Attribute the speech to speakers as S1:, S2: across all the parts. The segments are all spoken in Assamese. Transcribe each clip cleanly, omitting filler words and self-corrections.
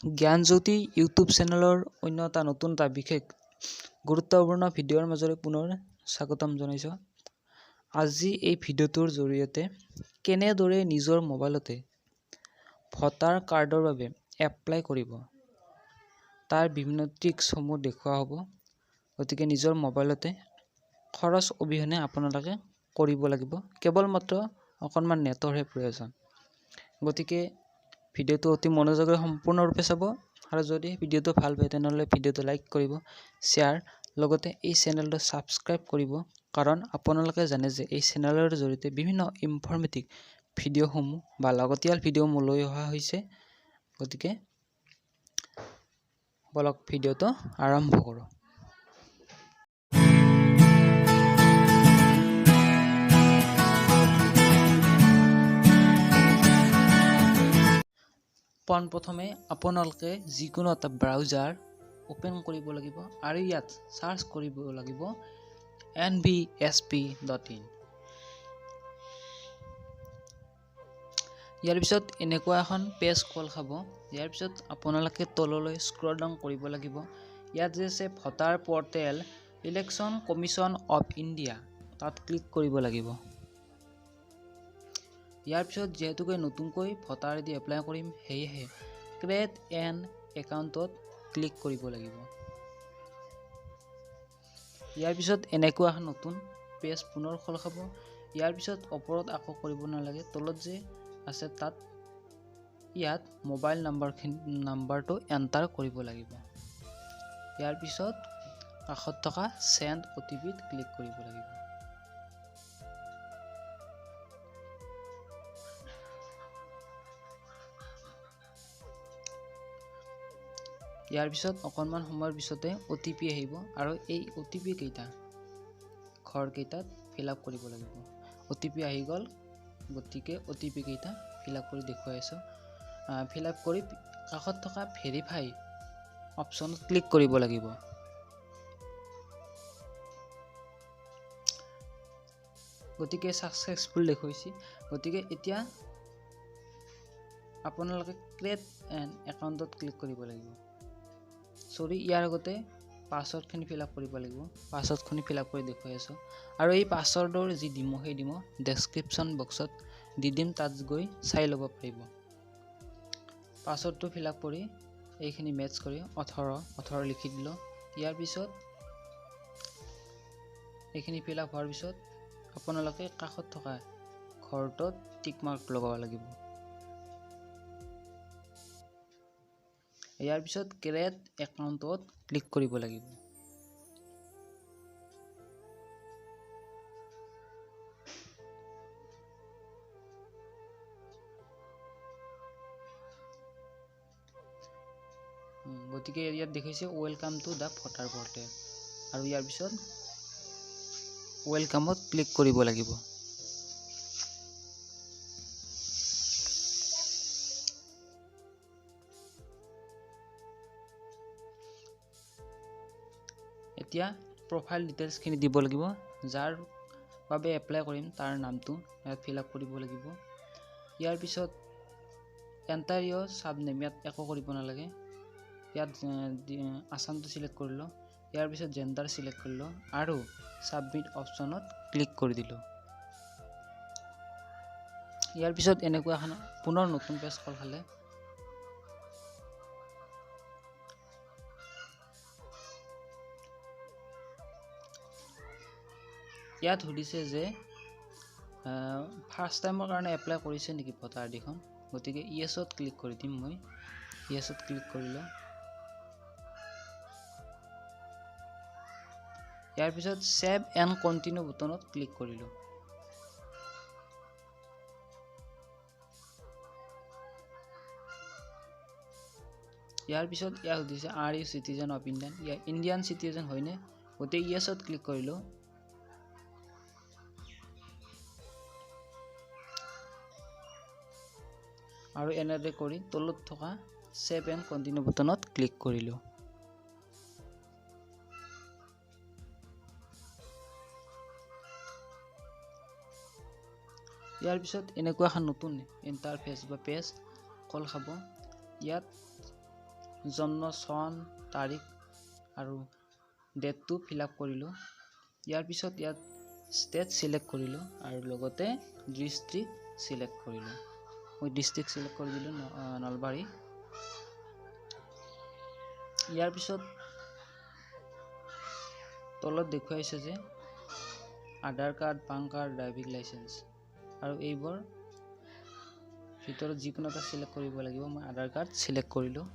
S1: জ্ঞানজ্যোতি ইউটিউব চেনেলৰ অন্য এটা নতুন এটা বিশেষ গুৰুত্বপূৰ্ণ ভিডিঅ'ৰ মাজেৰে পুনৰ স্বাগতম জনাইছোঁ। আজি এই ভিডিঅ'টোৰ জৰিয়তে কেনেদৰে নিজৰ মোবাইলতে ভোটাৰ কাৰ্ডৰ বাবে এপ্লাই কৰিব তাৰ বিভিন্ন ট্ৰিক্সসমূহ দেখুওৱা হ'ব। গতিকে নিজৰ মোবাইলতে খৰচ অবিহনে আপোনালোকে কৰিব লাগিব, কেৱল মাত্ৰ অকণমান নেটৰহে প্ৰয়োজন। গতিকে ভিডিঅ'টো অতি মনোযোগেৰে সম্পূৰ্ণৰূপে চাব আৰু যদি ভিডিঅ'টো ভাল পায় তেনেহ'লে ভিডিঅ'টো লাইক কৰিব, শ্বেয়াৰ, লগতে এই চেনেলটো ছাবস্ক্ৰাইব কৰিব, কাৰণ আপোনালোকে জানে যে এই চেনেলৰ জৰিয়তে বিভিন্ন ইনফৰ্মেটিভ ভিডিঅ'সমূহ বা লাগতিয়াল ভিডিঅ'সমূহ লৈ অহা হৈছে। গতিকে বলক ভিডিঅ'টো আৰম্ভ কৰোঁ। পোনপ্ৰথমে আপোনালোকে যিকোনো এটা ব্ৰাউজাৰ অ'পেন কৰিব লাগিব আৰু ইয়াত চাৰ্চ কৰিব লাগিব nvsp.in। ইয়াৰ পিছত এনেকুৱা এখন পেজ খোল খাব। ইয়াৰ পিছত আপোনালোকে তললৈ স্ক্ৰল ডাউন কৰিব লাগিব। ইয়াত যে আছে voter portal election commission of India, তাত ক্লিক কৰিব লাগিব। ইয়াৰ পিছত যিহেতুকে নতুনকৈ ভোটাৰ আই ডি এপ্লাই কৰিম, সেয়েহে ক্ৰিয়েট এন একাউণ্টত ক্লিক কৰিব লাগিব। ইয়াৰ পিছত এনেকুৱা এখন নতুন পেজ পুনৰ খোল খাব। ইয়াৰ পিছত ওপৰত আকৌ কৰিব নালাগে, তলত যে আছে তাত ইয়াত মোবাইল নাম্বাৰটো এণ্টাৰ কৰিব লাগিব। ইয়াৰ পিছত কাষত থকা চেণ্ড অ' টি পিত ক্লিক কৰিব লাগিব। ইয়াৰ পিছত অকণমান সময়ৰ পিছতে অ' টি পি আহিব আৰু এই অ' টি পি কেইটা ঘৰকেইটাত ফিল আপ কৰিব লাগিব। অ' টি পি আহি গ'ল, গতিকে অ' টি পি কেইটা ফিল আপ কৰি দেখুৱাই আছোঁ। ফিল আপ কৰি কাষত থকা ভেৰিফাই অপশ্যনত ক্লিক কৰিব লাগিব। গতিকে ছাকচেছফুল দেখুৱাইছে। গতিকে এতিয়া আপোনালোকে ক্ৰিয়েট এন একাউণ্টত ক্লিক কৰিব লাগিব। চৰি, ইয়াৰ আগতে পাছৱৰ্ডখিনি ফিল আপ কৰিব লাগিব। পাছৱৰ্ডখিনি ফিল আপ কৰি দেখুৱাই আছোঁ আৰু এই পাছৱৰ্ডৰ যি ডিমো সেই ডিমো ডেছক্ৰিপশ্যন বক্সত দি দিম, তাত গৈ চাই ল'ব পাৰিব। পাছৱৰ্ডটো ফিল আপ কৰি এইখিনি মেটচ কৰি 18 লিখি দিলোঁ। ইয়াৰ পিছত এইখিনি ফিল আপ হোৱাৰ পিছত আপোনালোকে কাষত থকা ঘৰটোত টিক মাৰ্ক লগাব লাগিব। ইয়াৰ পিছত ক্ৰিয়েট একাউণ্টত ক্লিক কৰিব লাগিব। গতিকে ইয়াত দেখিছে welcome to the voter portal আৰু ইয়াৰ পিছত ৱেলকামত ক্লিক কৰিব লাগিব। এতিয়া প্ৰফাইল ডিটেইলছখিনি দিব লাগিব, যাৰ বাবে এপ্লাই কৰিম তাৰ নামটো ইয়াত ফিল আপ কৰিব লাগিব। ইয়াৰ পিছত এণ্টাৰ ইয়ৰ চাব নেম, ইয়াত একো কৰিব নালাগে। ইয়াত আছামটো চিলেক্ট কৰিলোঁ। ইয়াৰ পিছত জেণ্ডাৰ চিলেক্ট কৰিলোঁ আৰু ছাবমিট অপশ্যনত ক্লিক কৰি দিলোঁ। ইয়াৰ পিছত এনেকুৱা এখন পুনৰ নতুন পেজ খোল খালে। ইয়াত সুধিছে যে ফাৰ্ষ্ট টাইমৰ কাৰণে এপ্লাই কৰিছে নেকি ভোটাৰ আই ডিখন, গতিকে ইয়েছত ক্লিক কৰি দিম। মই ইয়েছত ক্লিক কৰিলোঁ। ইয়াৰ পিছত ছেভ এণ্ড কণ্টিনিউ বুটনত ক্লিক কৰিলোঁ। ইয়াৰ পিছত ইয়াত সুধিছে are you citizen of Indian, year Indian citizen হয়নে, গতিকে ইয়েছত ক্লিক কৰিলোঁ। আৰু এনেদৰে কৰি তলত থকা ছেভ এণ্ড কণ্টিনিউ বুটনত ক্লিক কৰিলোঁ। ইয়াৰ পিছত এনেকুৱা এখন নতুন ইণ্টাৰফেচ বা পেজ খোল খাব। ইয়াত জন্ম চন, তাৰিখ আৰু ডেটটো ফিল আপ কৰিলোঁ। ইয়াৰ পিছত ইয়াত ষ্টেট চিলেক্ট কৰিলোঁ আৰু লগতে ডিষ্ট্ৰিক্ট চিলেক্ট কৰিলোঁ। মই ডিষ্ট্ৰিক্ট চিলেক্ট কৰি দিলোঁ নলবাৰী। ইয়াৰ পিছত তলত দেখুৱাইছে যে Aadhaar card, PAN card, driving licence আৰু এইবোৰ ভিতৰত যিকোনো এটা চিলেক্ট কৰিব লাগিব। মই আধাৰ কাৰ্ড চিলেক্ট কৰিলোঁ।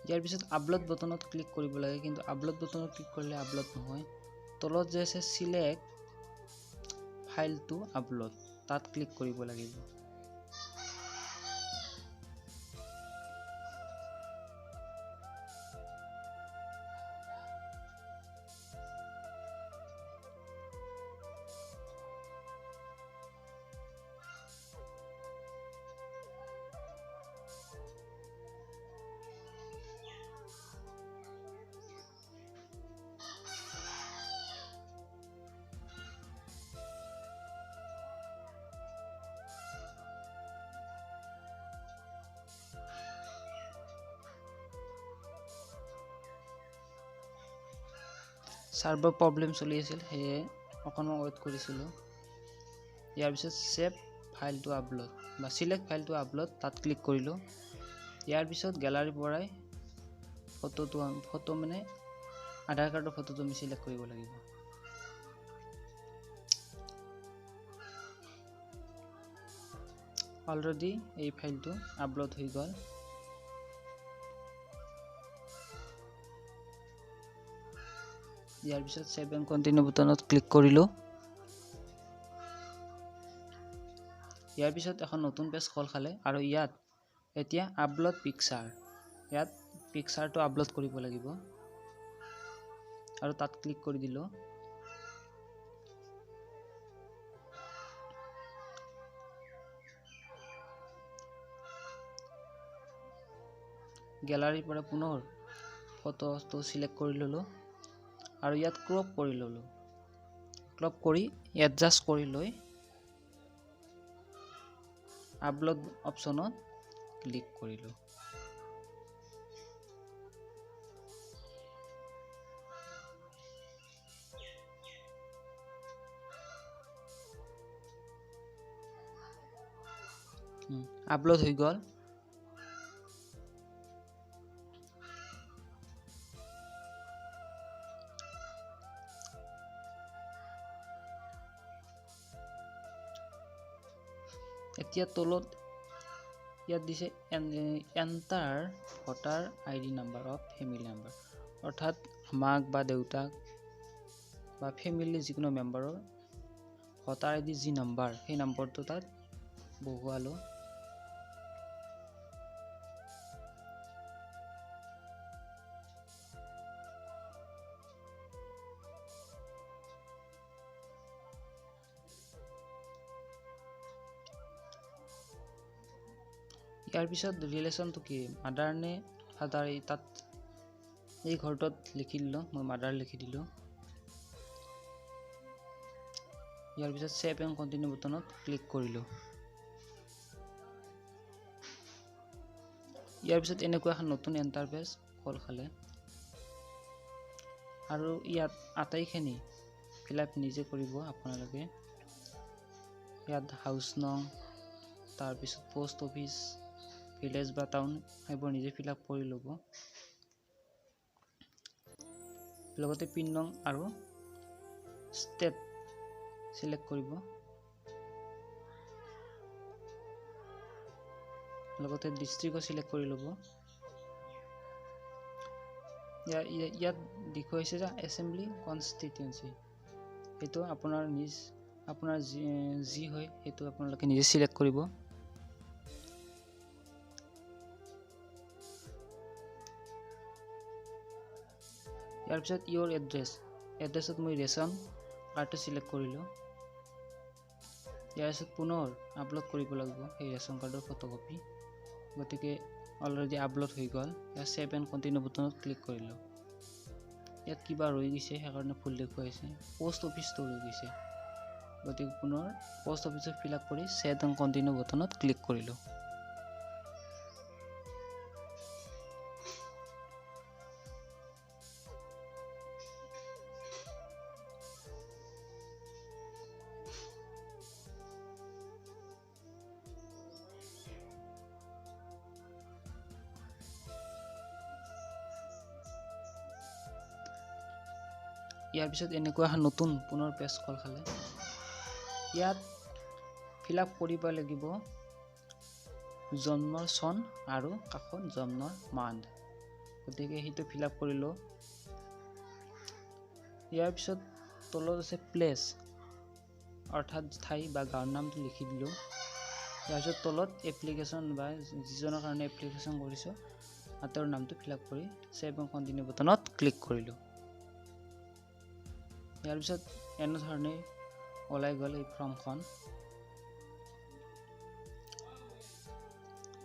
S1: ইয়াৰ পিছত আপলোড বটনত ক্লিক কৰিব লাগে, কিন্তু আপলোড বটনত ক্লিক কৰিলে আপলোড নহয়। তলত যে আছে চিলেক্ট ফাইল টু আপলোড, তাত ক্লিক কৰিব লাগিব। সাৰ্ভাৰ প্ৰব্লেম চলি আছিল, সেয়ে অকণমান ৱেইট কৰিছিলোঁ। ইয়াৰ পিছত ছেভ ফাইল টু আপলোড বা চিলেক্ট ফাইল টু আপলোড, তাত ক্লিক কৰিলোঁ। ইয়াৰ পিছত গেলাৰীৰ পৰাই ফটো মানে আধাৰ কাৰ্ডৰ ফটোটো আমি চিলেক্ট কৰিব লাগিব। অলৰেডি এই ফাইলটো আপলোড হৈ গ'ল। ইয়াৰ পিছত ছেভ এণ্ড কণ্টিনিউ বুটনত ক্লিক কৰিলোঁ। ইয়াৰ পিছত এখন নতুন পেজ খোল খালে আৰু ইয়াত এতিয়া আপলোড পিকচাৰ, ইয়াত পিকচাৰটো আপলোড কৰিব লাগিব আৰু তাত ক্লিক কৰি দিলোঁ। গেলাৰীৰ পৰা পুনৰ ফটোটো চিলেক্ট কৰি ল'লোঁ আৰু ইয়াত ক্ৰপ কৰি ল'লোঁ। ক্ৰপ কৰি এডজাষ্ট কৰি লৈ আপলোড অপশ্যনত ক্লিক কৰিলোঁ। আপলোড হৈ গ'ল। এতিয়া তলত ইয়াত দিছে enter voter ID number of family number, অৰ্থাৎ মাক বা দেউতাক বা ফেমিলি যিকোনো মেম্বাৰৰ ভোটাৰ আই ডি যি নাম্বাৰ, সেই নম্বৰটো তাত বহুৱালোঁ। ইয়াৰ পিছত ৰিলেশ্যনটো কি, মাদাৰ নে ফাদাৰ, এই তাত এই ঘৰটোত লিখি দিলোঁ, মই মাদাৰ লিখি দিলোঁ। ইয়াৰ পিছত ছেভ এণ্ড কণ্টিনিউ বুটনত ক্লিক কৰিলোঁ। ইয়াৰ পিছত এনেকুৱা এখন নতুন এণ্টাৰপেজ খোল খালে আৰু ইয়াত আটাইখিনি ফিল আপ নিজে কৰিব আপোনালোকে। ইয়াত হাউচ নং, তাৰপিছত পোষ্ট অফিচ, ভিলেজ বা টাউন, সেইবোৰ নিজে ফিল আপ কৰি ল'ব। লগতে পিন নং আৰু ষ্টেট চিলেক্ট কৰিব, লগতে ডিষ্ট্ৰিক্টো চিলেক্ট কৰি ল'ব। ইয়াত দেখুৱাইছে যে এছেম্বলি কনষ্টিটুৱেঞ্চি, সেইটো আপোনাৰ নিজ আপোনাৰ যি হয় সেইটো আপোনালোকে নিজে চিলেক্ট কৰিব। ইয়াৰ পিছত ইয়ৰ এড্ৰেছ, এড্ৰেছত মই ৰেচন কাৰ্ডটো চিলেক্ট কৰিলোঁ। ইয়াৰ পিছত পুনৰ আপলোড কৰিব লাগিব সেই ৰেচন কাৰ্ডৰ ফটোকপি, গতিকে অলৰেডি আপলোড হৈ গ'ল। ইয়াৰ ছেভ এণ্ড কণ্টিনিউ বুটনত ক্লিক কৰিলোঁ। ইয়াত কিবা ৰৈ গৈছে, সেইকাৰণে ভুল দেখুৱাইছে। পষ্ট অফিচটো ৰৈ গৈছে, গতিকে পুনৰ পষ্ট অফিচত ফিল আপ কৰি ছেভ এণ্ড কণ্টিনিউ বটনত ক্লিক কৰিলোঁ। ইয়াৰ পিছত এনেকুৱা এখন নতুন পুনৰ পেজ খোল খালে। ইয়াত ফিল আপ কৰিব লাগিব জন্মৰ চন আৰু কাষত জন্মৰ মান্থ, গতিকে সেইটো ফিল আপ কৰিলোঁ। ইয়াৰ পিছত তলত আছে প্লেচ, অৰ্থাৎ ঠাই বা গাঁৱৰ নামটো লিখি দিলোঁ। ইয়াৰ পিছত তলত এপ্লিকেশ্যন বা যিজনৰ কাৰণে এপ্লিকেশ্যন কৰিছোঁ তেওঁৰ নামটো ফিল আপ কৰি ছেভ এণ্ড কণ্টিনিউ বটনত ক্লিক কৰিলোঁ। ইয়াৰ পিছত এনেধৰণে ওলাই গ'ল এই ফৰ্মখন।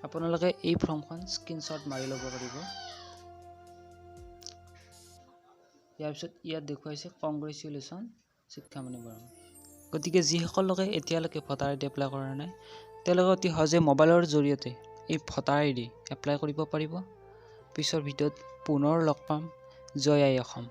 S1: আপোনালোকে এই ফৰ্মখন স্ক্ৰীনশ্বট মাৰি ল'ব পাৰিব। ইয়াৰ পিছত ইয়াত দেখুৱাইছে কংগ্ৰেচুলেশ্যন শিক্ষামণি বৰ্মন। গতিকে যিসকল লোকে এতিয়ালৈকে ভোটাৰ আই ডি এপ্লাই কৰা নাই, তেওঁলোকে অতি সহজে মোবাইলৰ জৰিয়তে এই ভোটাৰ আই ডি এপ্লাই কৰিব পাৰিব। পিছৰ ভিডিঅ'ত পুনৰ লগ পাম। জয় আই অসম।